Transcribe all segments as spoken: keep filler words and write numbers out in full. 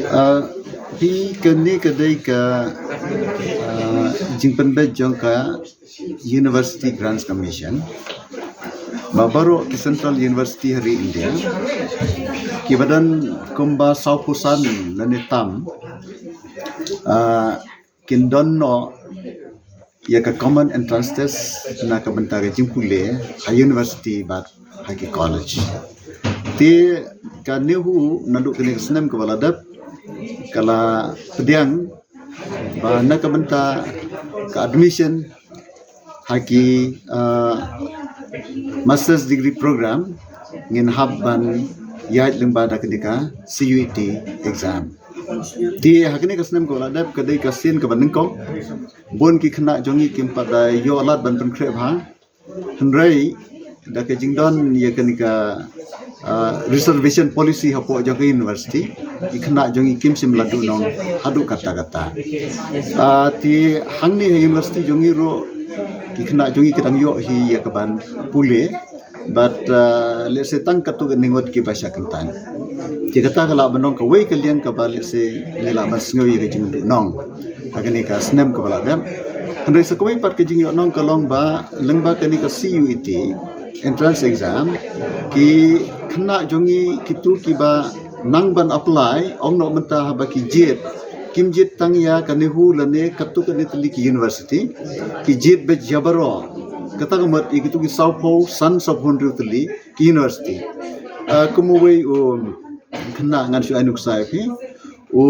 Ah, phi, kane ka dei ka, ah, jingpynbeit jong ka University Grants Commission. Ba baroh ki Central University ha ri India, ki ba don kumba sawphew san lane tam, ah, kin don noh ïa ka common entrance test na ka bynta ka jingpule ha university bad ha ki college. Te ka NEHU naduh kane ka snem kaba la dep, ka la pdiang ba na ka bynta ka admission ha ki, ah, master's degree program, ngin hap ban ïaid lyngba da kane ka C U E T exam. Te ha kane ka snem kaba la dep, ka dei ka sien kaba nyngkong. Bun ki khynnah jong ngi kim pat da ïoh lad ban pynkhreh bha. Hynrei da ka jingdon ïa kane ka, ah, reservation policy hapoh jong ka university, ki khynnah jong ngi kim shym la duhnong haduh katta katta. Ah, te hangne ha university jong ngi ruh, ki khynnah jong ngi ki dang ïoh hi ïa ka ban pule. Bad, ah, lehse tang katto katne ngut kiba shah kyntang. Te kata ka lah ban long kawei ka liang kaba lehse ngi lah ban sngew ïa ka jingduhnong ha kane ka snem kaba la dep. Hynrei sa kawei pat ka jingïohnong ka long ba lyngba kane ka C U E T entrance exam, ki khynnah jong ngi kito kiba nang ban apply, ong noh mynta haba ki jied, kim jied tang ïa ka NEHU lane katto katne tylli ki university, ki jied beit ïa baroh. Kata ka mut ïa kito ki sawphew san sawphew hynriew tylli ki university. Ah, kum uwei u khynnah ngan shu ai nuksa ïa phi, u,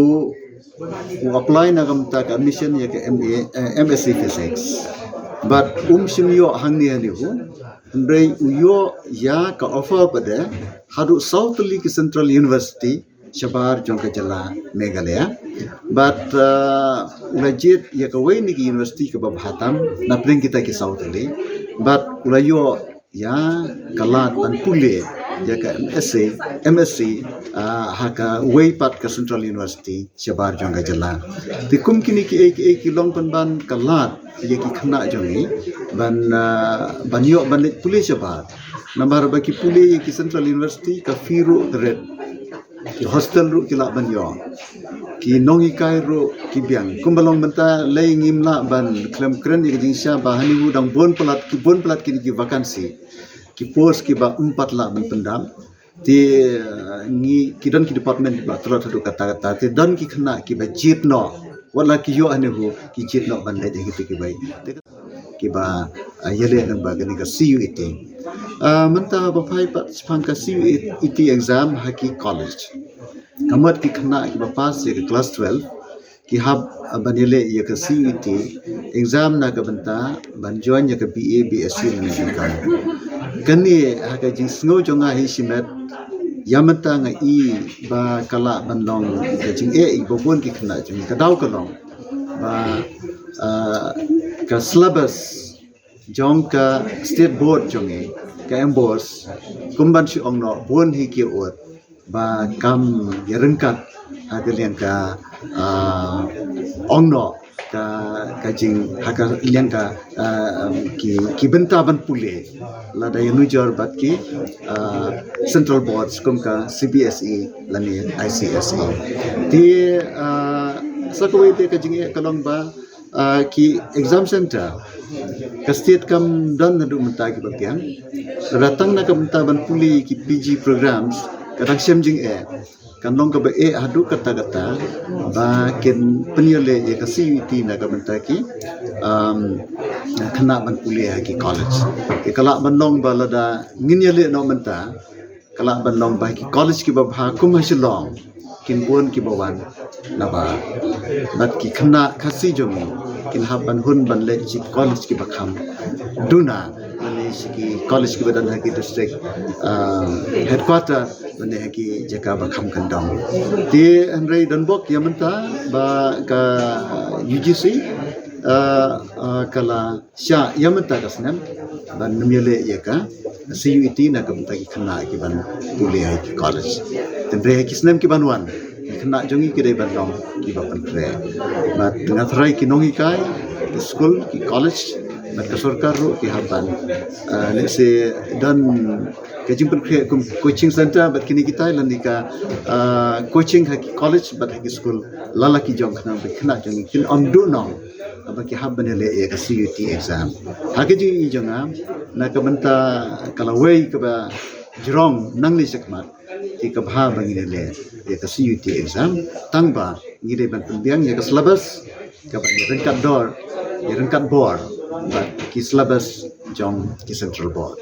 u apply na ka bynta ka admission ïa ka M A, eh, M S C Physics. Bad um shym ïoh hangne ha NEHU, hynrei u ïoh ïa ka offer pat de haduh saw tylli ki Central University shabar jong ka jylla Meghalaya. Bad, ah, u la jied ïa kawei na ki university kaba bha tam na pdeng kita ki saw tylli. Bad u la ïoh ïa ka lad ban pule ïa ka M S C, M S C, ah, ha kawei pat ka Central University shabar jong ka jylla. Te kum kine kiei kiei ki long pynban ka lad ïa ki khynnah jong ngi ban, ah, ban ïoh ban leit pule shabar. Namar ba ki pule ïa ki Central University ka fee ruh ka rit. Ki hostel ruh ki lah ban ïoh. Ki nonghikai ruh ki biang. Kumba long mynta lei ngim lah ban khlem kren ïa ka jingshisha ba ha NEHU dang bun palat, ki bun palat kine ki vacancy. Ki post kiba ym pat lah ban pyndap. Te, eh, ngi, ki don ki department kiba tlot haduh katta katta. Te don ki khynnah kiba jied noh. Wat la ki ïoh ha NEHU, ki jied noh ban leit ha kito kiwei. Te kiba, ah, ïaleh lyngba kane ka C U E T. Ah, mynta ba phai pat shaphang ka C U E T exam ha ki college. Ka mut ki khynnah kiba pass ïa ka class twelve, ki hap, ah, ban ïaleh ïa ka C U E T exam na ka bynta ban join ïa ka B A, B S C lane B Com. Kane ha ka jingsngew jong nga hi shimet, ïa mynta nga i ba ka lah ban long ka jingeh ïa ba bun ki khynnah jong ngi, ka daw ka long ba, ah, ka syllabus jong ka state board jong ngi, ka MBOSE, kum ban shu ong noh, bun hi ki ud ba kam ïaryngkat ha ka liang ka, ah, ong noh, ka, ka jing, ha ka liang ka, ah, um, ki, ki bynta ban pule lada ïanujor bad ki, ah, central boards kum ka C B S E lane I C S E. Te, ah, sa kawei te ka jingeh ka long ba, ah, ki exam center ka state kam don haduh mynta kiba biang. Lada tang na ka bynta ban pule ki P G programs, ka dang shem jingeh. Kan long kaba eh haduh katta katta ba kin pynïaleh ïa ka C U E T na ka bynta ki, um, khynnah ban pule ha ki college. Te ka lah ban long ba lada ngin ïaleh noh mynta, ka lah ban long ba ki college kiba bha kum ha Shillong kin bun kiba wan nabar. Bad ki khynnah Khasi jong ngi kin hap ban hun ban leit sha ki college kiba kham duna, lane sha ki college kiba don ha ki district, ah, headquarter, lane ha ki jaka ba kham kyndong. Te hynrei don bok ïa mynta ba ka U G C, ah, ah, ka la shah ïa mynta ka snem ban ym ïaleh ïa ka C U E T na ka bynta ki khynnah ki ban pule ha ki college. Te hynrei ha ki snem ki ban wan, ki khynnah jong ngi ki dei ban long kiba pynkhreh. Bad nga tharai ki nonghikai, ki skul, ki college, Bad ka sorkar ruh ki hap ban, ah, let's say, don ka jingpynkhreh kum coaching center bad kine kita, lane ka, ah, coaching ha ki college bad ha ki school, la la ki jong khnang ba ki khynnah jong ngi kin ym duh noh ba ki hap ban leh ïa ka C U E T exam. Ha ka jingim jong nga, na ka bynta ka lawei kaba jrong nangne shakhmat, ki ka bha ba ngin leh ïa ka C U E T exam, tang ba ngi dei ban pynbiang ïa ka syllabus kaba ïaryngkat dor, ïaryngkat bor bad ki syllabus jong ki central board.